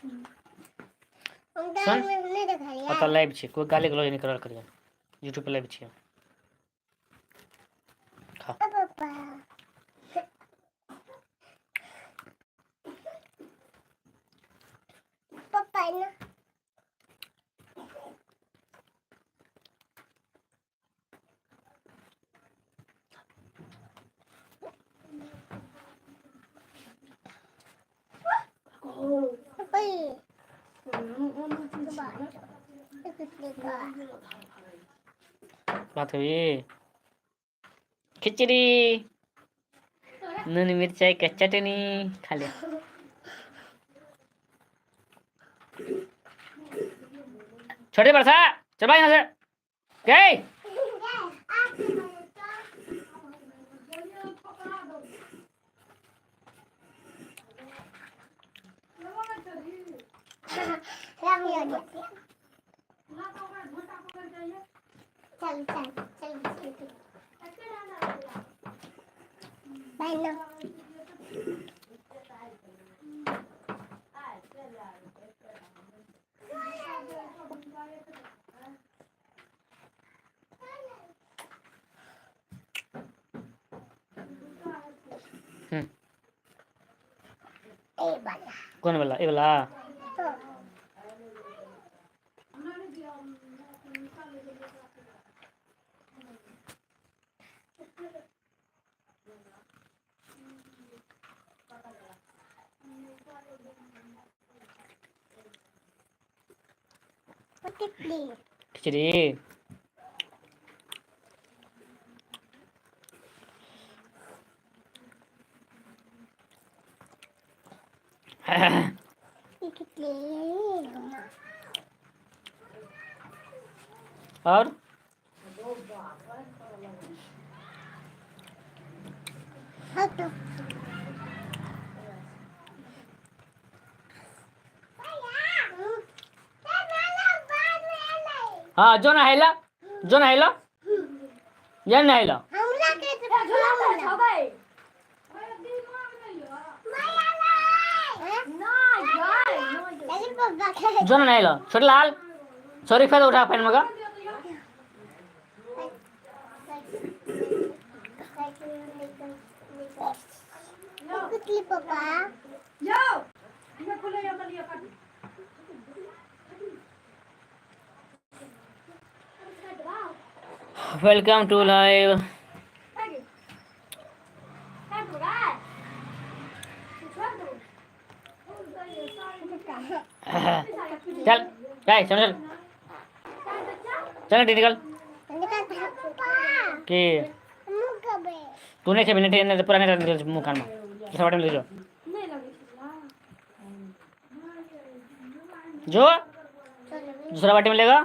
सुन ओतऽ लाइव छै, कोइ गाली गलौज नहि करल करियै। यूट्यूब पर लाइव छियै। खा। भात खेबही? खिचड़ी, नून मिरचाई के चटनी खा ले। छोटे बरसा, चल भाई यहाँ से गए। कौन वाला? ए वाला? खिचड़ी। और हाँ, जो नहाइला, जो नहाइला, या नहाइला। जो नहाइला, छोटे लाल सॉरी, फायदा उठा फाइन मगा। Welcome to live. चल चल चल चल, निकल के तू नहीं खेबी? नहीं, पूरा नहीं, मुँह कान में दूसरा बाटे में ले जाओ। जो दूसरा बाटी मिलेगा।